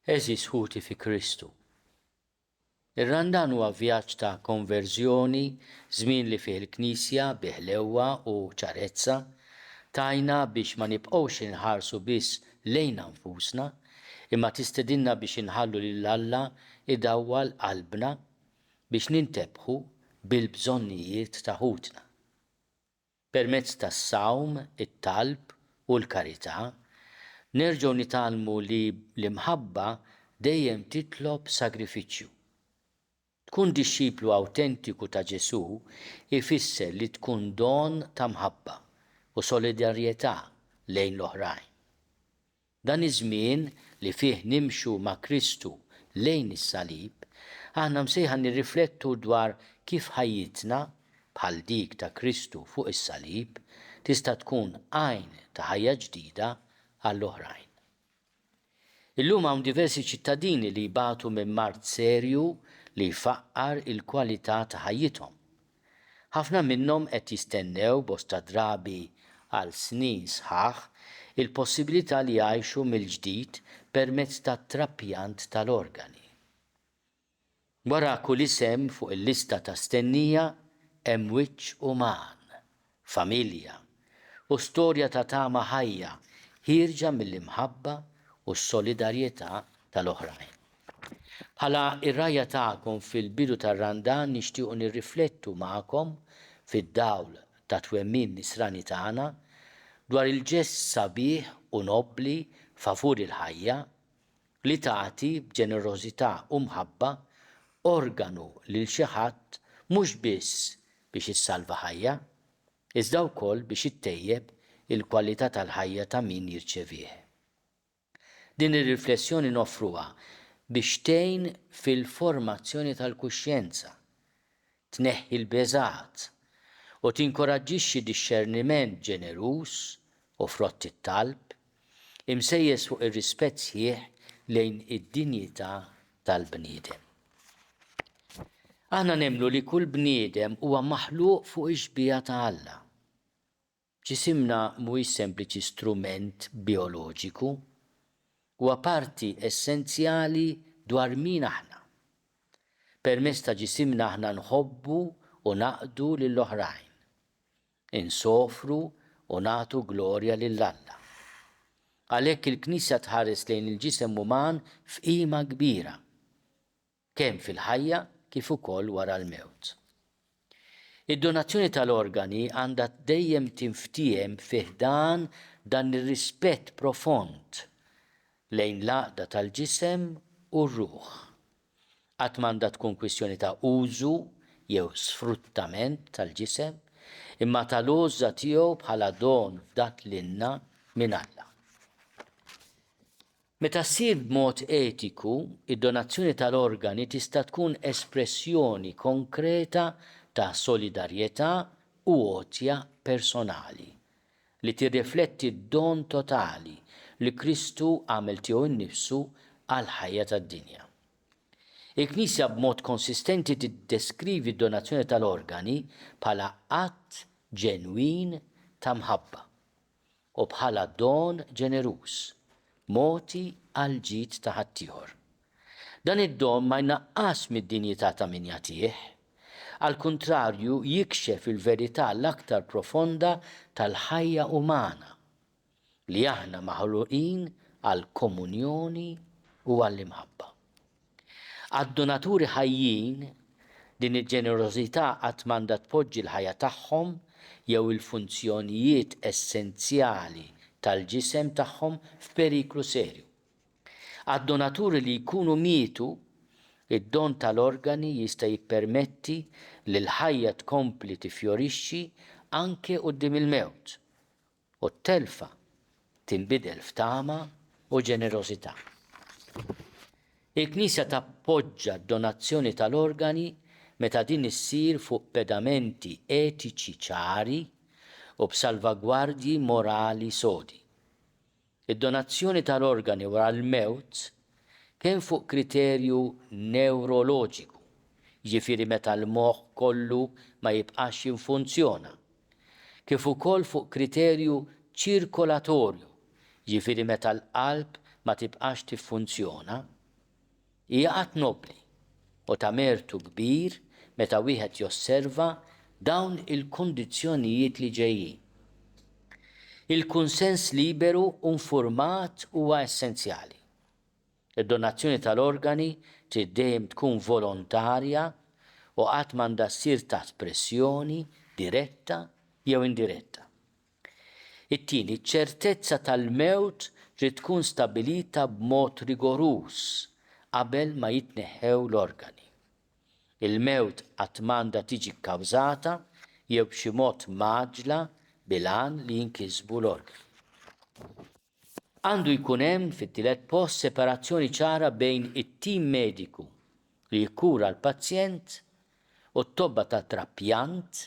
Għeżież ħuti fi Kristu, ir-Randan huwa vjaġġ ta' konverżjoni, żmien li fih il-Knisja, bi ħlewwa u ċarezza, tgħinna biex ma nibqgħux inħarsu biss lejna nfusna, imma tistedinna biex inħallu lil Alla jdawwal qalbna biex nintebħu bil-bżonnijiet ta' ħutna. Permezz tas-sawm, it-talb u l-karità, nerġgħu nitgħallmu li l-imħabba dejjem titlob sagrifiċċju. Tkun dixxiplu awtentiku ta' Ġesù jfisser li tkun don ta' mħabba u solidarjetà lejn l-oħrajn. Dan iż-żmien li fih nimxu ma' Kristu lejn is-salib, aħna msejħa nirriflettu dwar kif ħajjitna, bħal dik ta' Kristu fuq is-salib, tista' tkun għajn ta' ħajja ġdida għall-oħrajn. Illum hawn diversi ċittadini li jbatu minn mard serju li jfaqqar il-kwalità ta' ħajjithom. Ħafna minnhom qed jistennew, bosta drabi għal snin sħaħ, il-possibilità li jgħixu mill-ġdid permezz ta' trapjant tal-organi. Wara kull isem fuq il-lista ta' stennija hemm wiċċ uman, familja, u storja ta' tama ħajja ħierġa mill-imħabba u s-solidarjetà tal-oħrajn. Bħala r-rgħajja tagħkom fil-bidu tar-Randan nixtiequ nirriflettu magħkom, fid-dawl tat-twemmin Nisrani tagħna, dwar il-ġest sabiħ u nobbli favur il-ħajja li tagħti b'ġenerożità u mħabba organu lil xi ħadd mhux biss biex issalva ħajja, iżda wkoll biex ittejjeb il-kwalità tal-ħajja ta' min jirċevih. Din ir-riflessjoni noffruha biex tgħin fil-formazzjoni tal-kuxjenza, tneħħi l-beżgħat, u tinkoraġġixxi dixxerniment ġeneruż u frott it-talb, imsejjes fuq ir-rispett sħiħ lejn id-dinjità tal-bniedem. Aħna nemmnu li kull bniedem huwa maħluq fuq ix-xbieha ta' Alla. Ġisimna mhuwiex sempliċi strument bijoloġiku. Huwa parti essenzjali dwar min aħna. Permezz ta' ġisimna aħna nħobbu u naqdu lill-oħrajn. Insofru u nagħtu glorja lil Alla. Għalhekk il-Knisja tħares lejn il-ġisem uman f'qima kbira. kemm fil-ħajja kif ukoll wara l-mewt. Id-donazzjoni tal-organi għandha dejjem tinftiehem fi ħdan dan ir-rispett profond lejn l-għaqda tal-ġisem u r-ruħ. Qatt m'għandha tkun kwistjoni ta' użu jew sfruttament tal-ġisem, imma tal-għożża tiegħu bħala don fdat lilna minn Alla. Meta ssir b'mod etiku, id-donazzjoni tal-organi tista' tkun espressjoni konkreta ta' solidarjetà u għotja personali, li tirrifletti d-don totali li Kristu għamel tiegħu nnifsu għall-ħajja tad-dinja. Il-Knisja b'mod konsistenti tiddeskrivi d-donazzjoni tal-organi bħala att ġenwin ta' mħabba. u bħala don ġeneruż, mogħti għall-ġid ta' ħaddieħor. Dan id-don ma jnaqqasx mid-dinjità ta' min jagħtih. Għall-kuntrarju jikxef il-verità l-aktar profonda tal-ħajja umana, li aħna maħluqin għall-komunjoni u għall-imħabba. Għad-donaturi ħajjin, din il-ġenerożità qatt m'għandha tpoġġi l-ħajja tagħhom jew il funzjonijiet essenzjali tal-ġisem tagħhom f'periklu serju. Għad-donaturi li jkunu mietu, id-don tal-organi jista' jippermetti li l-ħajja tkompli tiffjorixxi anke quddiem il-mewt. U t-telfa tinbidel f'tama u ġenerożità. Il-Knisja tappoġġa d-donazzjoni tal-organi meta din issir fuq pedamenti etiċi ċari u b'salvagwardji morali sodi. Id-donazzjoni tal-organi wara l-mewt, kemm fuq kriterju newroloġiku, jiġifieri meta l-moħħ kollu ma jibqax jinfunzjona, kif ukoll fuq kriterju ċirkolatorju, jiġifieri meta l-qalb ma tibqax tiffunzjona. Hija att nobbli u ta' mertu kbir meta wieħed josserva dawn il-kundizzjonijiet li ġejjin. Il-kunsens liberu u nfurmat huwa essenzjali. Id-donazzjoni tal-organi trid dejjem tkun volontarja u qatt m'għandha ssir taħt pressjoni diretta jew indiretta. It-tieni, iċ-ċertezza tal-mewt trid tkun stabbilita b'mod rigoruż qabel ma jitneħħew l-organi. Il-mewt qatt m'għandha tiġi kkawżata jew b'xi mod mgħaġġla bil-għan li jinkisbu l-organi. Għandu jkun hemm, fit-tielet post, separazzjoni ċara bejn it-tim mediku li jikkura l-pazjent u t-tobba tat-trapjant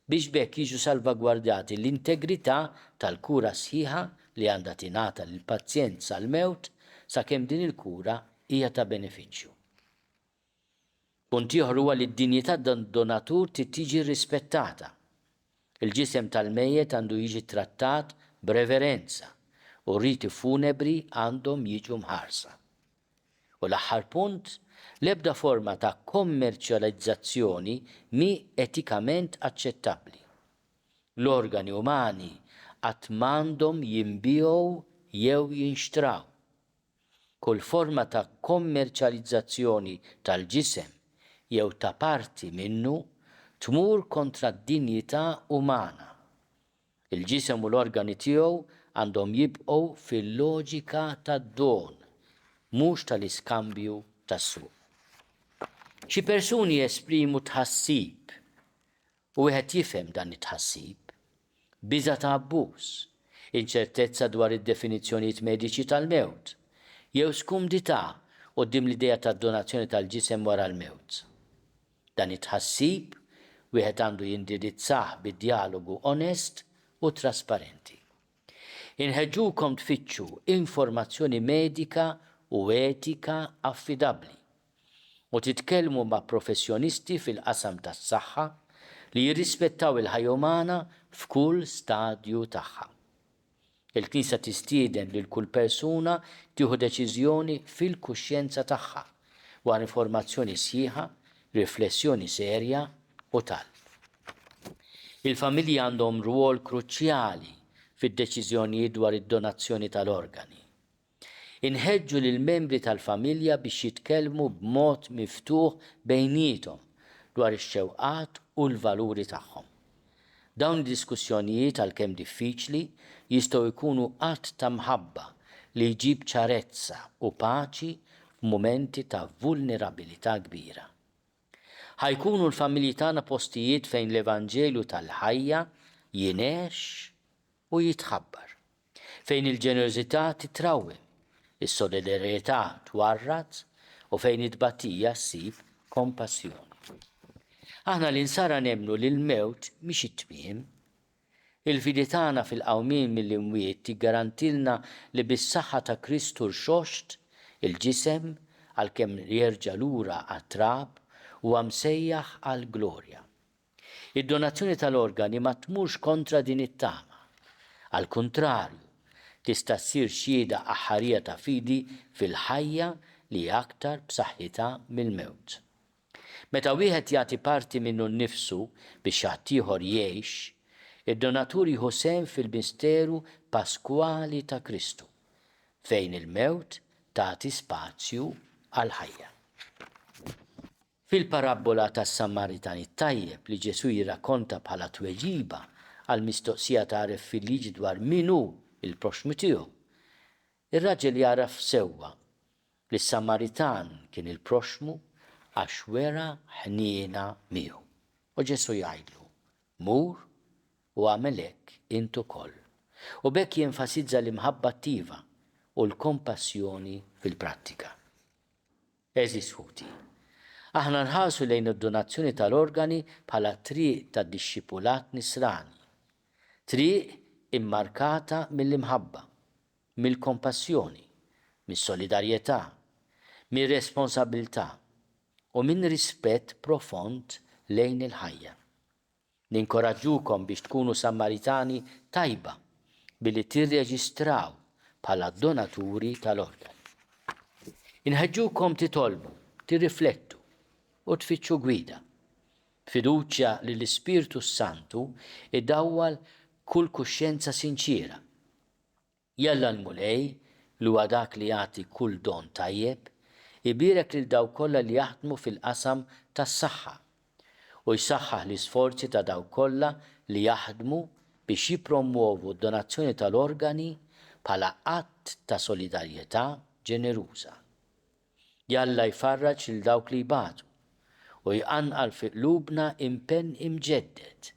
biex b'hekk jiġu salvagwardjati l-integrità tal-kura sħiħa li għandha tingħata lill-pazjent sal-mewt sakemm din il-kura hija ta' benefiċċju. Punt ieħor huwa li d-dinjità tad-donatur trid tiġi rrispettata. Il-ġisem tal-mejjet għandu jiġi ttrattat b'reverenza u r-riti funebri għandhom jiġu mħarsa. U l-aħħar punt, l-ebda forma ta' kommerċjalizzazzjoni mhi etikament aċċettabbli. L-organi umani qatt m'għandhom jinbiegħu jew jinxtraw. Kull forma ta' kommerċjalizzazzjoni tal-ġisem jew ta' parti minnu tmur kontra d-dinjità umana. Il-ġisem u l-organi tiegħu għandhom jibqgħu fil-loġika tad-don, mhux tal-iskambju tas-suq. Xi persuni jesprimu tħassib, u wieħed jifhem dan it-tħassib, biża' ta' abbuż, inċertezza dwar id-definizzjonijiet mediċi tal-mewt, jew skumdità quddiem l-idea tad-donazzjoni tal-ġisem wara l-mewt. Dan it-tħassib wieħed għandu jindirizzah bi djalogu onest u trasparenti. Inħeġġukom tfittxu informazzjoni medika u etika affidabbli u titkellmu ma' professjonisti fil-qasam tas-saħħa li jirrispettaw il-ħajja umana f'kull stadju tagħha. Il-Knisja tistieden lil kull persuna tieħu deċiżjoni fil-kuxjenza tagħha, wara informazzjoni sħiħa, riflessjoni serja u talb. Il-familji għandhom rwol kruċjali fid-deċiżjonijiet dwar id-donazzjoni tal-organi. Inħeġġu lill-membri tal-familja biex jitkellmu b'mod miftuħ bejniethom dwar ix-xewqat u l-valuri tagħhom. Dawn id-diskussjonijiet, għalkemm diffiċli, jistgħu jkunu att ta' mħabba li jġib ċarezza u paċi f'mumenti ta' vulnerabilità kbira. Ħa jkunu l-familji tagħna postijiet fejn l-evanġelju tal-ħajja jingħex u jitħabbar, fejn il-ġenerożità titrawwem, is-solidarjetà twarrad u fejn it-tbatija ssib kompassjoni. Aħna l-Insara nemmnu li l-mewt mhix it-tmiem. Il-fidi tagħna fil-qawmien mill-imwiet tiggarantilna li bis-saħħa ta' Kristu rxoxt, il-ġisem, għalkemm jerġa' lura għat-trab, huwa msejjaħ għall-glorja. Id-donazzjoni tal-organi ma tmurx kontra din it-tama. Għall-kuntrarju, tista' ssir xhieda aħħarija ta' fidi fil-ħajja li hi aktar b'saħħitha mill-mewt. Meta wieħed jagħti parti minnu nnifsu biex ħaddieħor jgħix, id-donatur jieħu sehem fil-misteru paskwali ta' Kristu, fejn il-mewt tagħti spazju għall-ħajja. Fil-parabbola tas-Samaritan it-Tajjeb li Ġesù jirrakkonta bħala tweġiba għall-mistoqsija ta' għaref fil-liġi dwar min hu l-proxxmu tiegħu, ir-raġel jagħraf sewwa li s-Samaritan kien il-proxxmu għax wera ħniena miegħu. U Ġesù jgħidlu, Mur u agħmel hekk int ukoll. U b'hekk jenfasizza l-imħabba attiva u l-kompassjoni fil-prattika. Għeżież ħuti, aħna nħarsu lejn id-donazzjoni tal-organi bħala triq ta' dixxipulat nisrani, triq immarkata mill-imħabba, mill-kompassjoni, mis-solidarjetà, mir-responsabbiltà u minn rispett profond lejn il-ħajja. Ninkoraġġukom biex tkunu Sammaritani tajba billi tirreġistraw bħala donaturi tal-organi. Inħeġġukom titolbu, tirriflettu u tfittxu gwida, b'fiduċja li l-Ispirtu s-Santu jdawwal kull kuxjenza sinċiera. Jalla l-Mulej, li huwa dak li jagħti kull don tajjeb, ibierek lil dawk kollha li jaħdmu fil-qasam tas-saħħa, u jsaħħaħ l-isforzi ta' dawk kollha li jaħdmu biex jippromwovu d-donazzjoni tal-organi bħala att ta' solidarjetà ġeneruża. Jalla jfarraġ lil dawk li jbatu u jqanqal fi qlubna impenn imġedded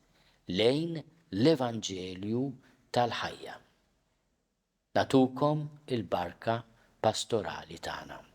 lejn l-Evanġelju tal-ħajja. Nagħtukom il-barka pastorali tagħna.